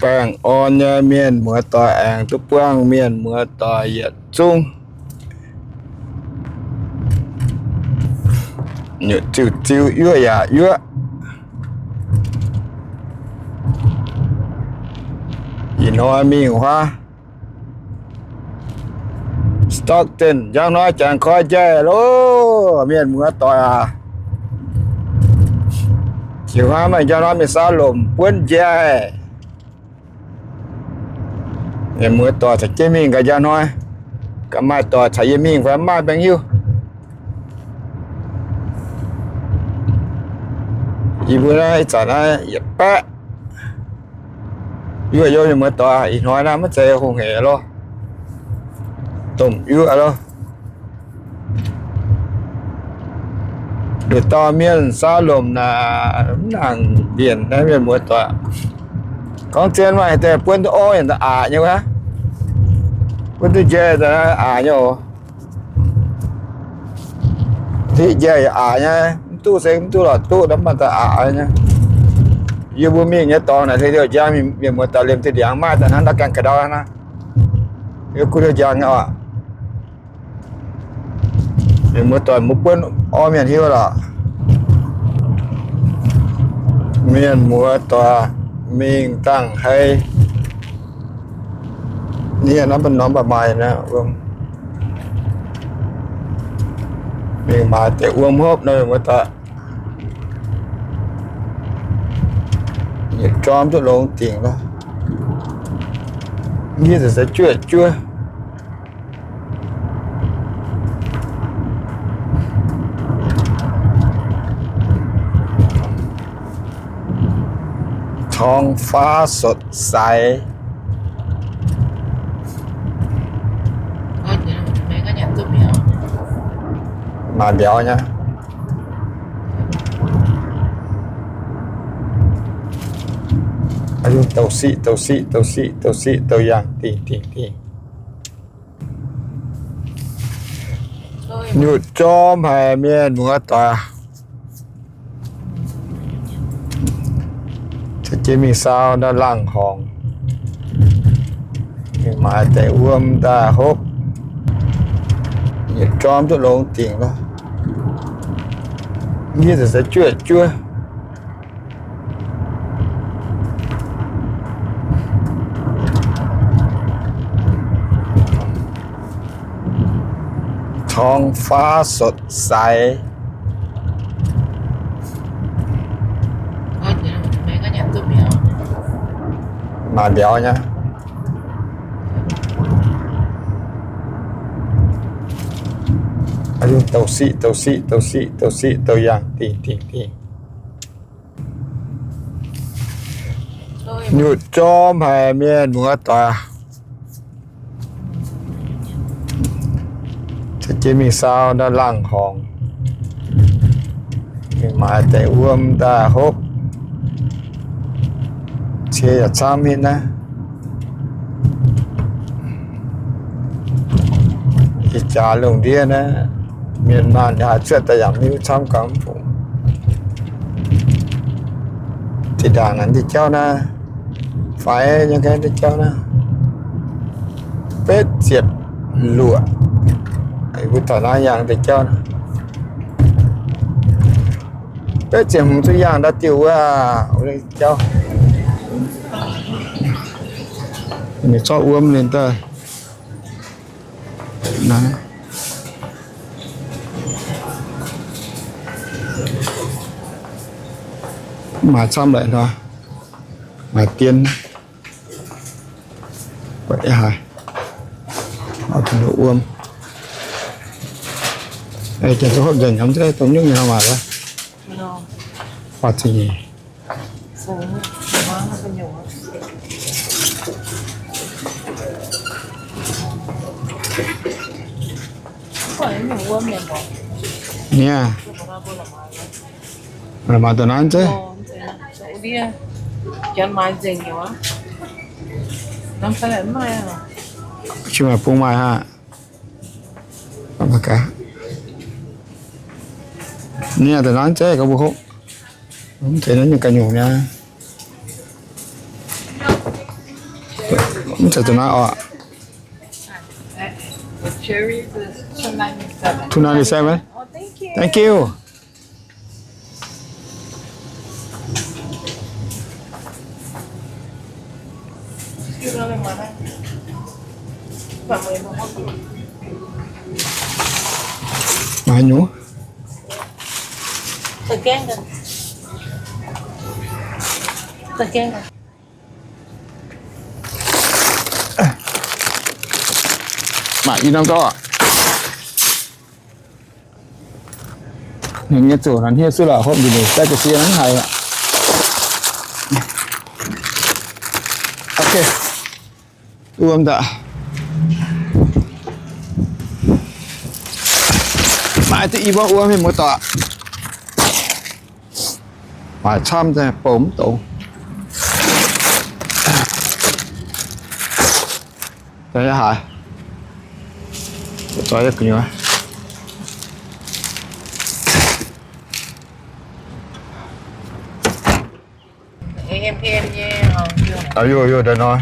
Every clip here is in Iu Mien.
baengh orn nyei mienh muoz-doic aengx duqv buangh mienh muoz-doic yietc zungv. Ziu-ziu yuoqv yaac yuoqv. Ih hnoi mingh huaav Stockton, njang hnoi jangx koi njaih loh, mienh muoz-doic aac. Jiex huaav maaih njang hnoi mingh Saalomc buonv njaih. Mienh muoz-doic caux jienv mingh gaax njang hnoi. Gaax maaih doic caux yie mingh fai maaih mbaengx hiuv. Yie mbuo naaiv ih zanc naaiv yietc baeqv yuoqv, yie mbuo doic ih hnoi naaiv maiv zeiz hungh hec loh, domh yuoqv loh. Nduqc dauh mienh Saalomc naaic mv nangc mbienc naaiv mienh muoz-doic. Gorngv zien maaih deix buonv duqv orv yaac aqc nyei wuov, buonv duqv njaih aqc nyei oc. Hiv njaih yaac aqc nyei, mv duqv se mv duqv lorqc, duqv nor maaih daaih aqc nyei. Yie mbuo mingh nyei dorngx naaic se liouh njang, mienh muoz-doic liemh zinh ndiangx maaih daaih hnangv, ndau gaengh ga'ndau hnangv. Yie kuv liouh njang nyei oc. Mienh muoz-doic mbuo buonv orv mienh hiuv lorqc. Mienh muoz-doic mingh dangh hei. Nie naaiv mv norm baac maaih naaiv wuom. Mingh maaiz deix wuom hopv naaiv mienh muoz-doic. Yietc jorm duqv longx dingc loh. Nyiv ziouc se juoqv juov. ท้องฟ้าสดใส maaih mbiauz nyei. Douh siqv douh siqv douh siqv douh siqv douh yangh dingh dingh dingh. Nyutc jorm haic mienh muoz-doic. Caux jienv mingh saau ndau laangh horngc, mingh maaiz deix wuom daaih hopv. Yietc jorm duqv longx dingc loh. Nyiv ziouc se juoqv juov. ท้องฟ้าสดใส maaih mbiauz nyei. Douh siqv douh siqv douh siqv douh siqv douh yangh dingh dingh dingh. Nyutc jorm haic mienh muoz-doic. Caux jienv mingh saau ndau laangh horngc, mingh maaiz deix wuom daaih hopv. Cie yaac camv hitv naaiv. Ih jaax lungh ndiev naaiv, mienh maanh yaac haih cuotv daaih yaac maiv hiuv camv gaax mv fungc. Zinh ndaangc naaiv deix jauv naaiv, faix nyei gaengh deix jauv naaiv, betv ziepc luoqc. Mbuo taux naaiv yangh deix jauv naaiv, betv ziepc hmz zungv yangh ndau diuh wuov jauv. Ninh zorqv wuom ninh daaih. Maaih camv laic hnoi, maaih dien. Buatc haic, wuom. Janx-tov hopv nzengc, dongh nyungc nyei hnangv maaih wuov. Huaax zingh nyeic. Niaa. Maaih da'naaiv zeiv. Cing-maaih bung maaih aqv. Niaa, da'naaiv zeiv gauh mbuo hopv. Mv zeiz naaiv nyungc ga'nyungc niaa. Mv zeiz za'naaiv oc. The cherries is two ninety-seven. Two ninety-seven? Oh, thank you. Thank you. Maiv nyungc. Maiv i norm dorv. Ninh nyei zuqc hnangv hniev suv lorqc, hopv njiec daaih ga'sie hnangv haaix. Ok. Wuom daaih. Maaih duqv i buangv wuom mienh muoz-doic. Maaih camv daaih bouh mv dongz. Daaih haaix? Zoih gu'nyuoz. Aa, yo, yo, daaih nor.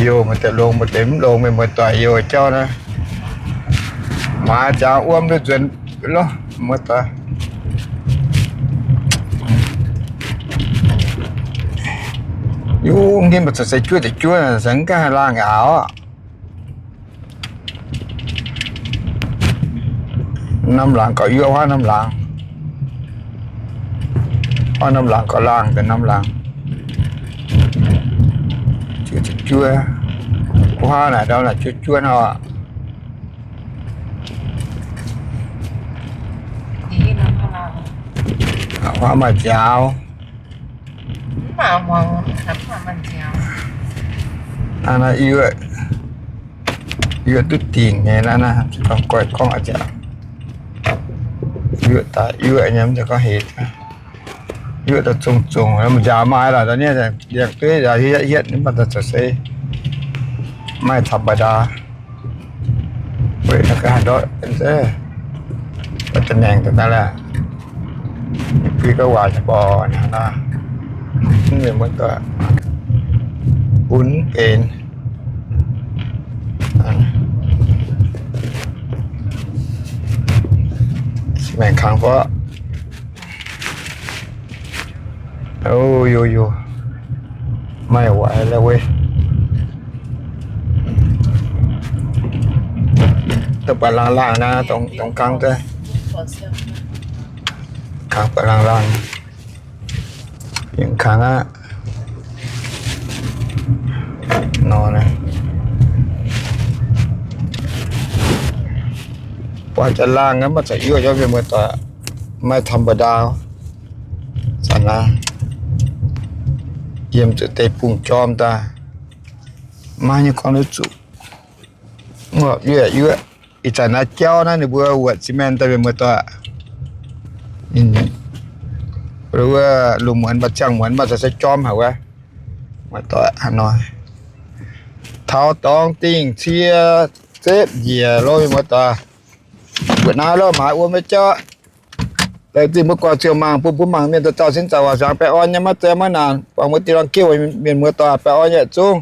Yo, maaih deix longx, maaih deix mv longx, mienh muoz-doic, yo jauv naaiv. Maaih jaax wuom duqv nzuonx loh, muoz-doic. Yo, ninh mbuo zuqc se juov deix juov, se mv gaengh haih laangh aqv oc. Norm laangz gauh yuoqv, huaav norm laangz, huaav norm laangz gauh laangh deix norm laangz. Juov, juov, juov. Huaav naaic ndau naaic juov juov nor. Huaav maaih nziaaux. Naaiv, naaiv yuoqv, yuoqv duqv dingc nyei naaiv, naaiv gorngv, gorngv a'jangc. Yuoqv daaih yuoqv nyei, mv zeiz gorngv hec. Yuoqv daaih zungh zungh, mv nziaaux maaih lorqc, da'nyeic liangx dueiv nziaaux hietv hietv, mv baac daaih zoux se maaih ธรรมดา. Weic naaiv ga'haaix ndortv se, da'maengx daaih laeh, bui gauh waaic borqc naaiv, mv mienh muoz-doic, bun mv benx. Maengx kangx gorqv. O, yo, yo. Maaih waaic lorqc wuov. Dongh buatc laangh laangh naaiv, dongh kangv daaih. Kangv buatc laangh laangh. Yiem kangv aqv. Nor naaiv. Buatc jaax laangh naaiv, maiv zeiz yuoqv, yuoqv mienh muoz-doic, maaih ธรรมดา. Zanc naaiv yiem zuqc deic-bung-jorm daaih, maiv nyei gorngv duqv zuqc. Yuoqv, yuoqv. Ih zanc naaiv jauv naaiv ninh mbuo wuotc ciment daaih, mienh muoz-doic. Wuov lungh muonz mv baac ziangh muonz mv baac se jorm haic wuov. Muoz-doic, hnangv nor. Taux dorngx dingh cie zepv njiec lo, mienh muoz-doic. Mbuo naaiv lo maaiz wuom nyei jauv. Laengz zingh mbuo guangc ziouc mangc bun mbuo mangc mienh dauh dauh sin zaangc waac siangx baengh orn nyei, maiv zei maiv naanc. Buangh mbuo dingh lorngh gouv mienh muoz-doic baengh orn nyei zungv.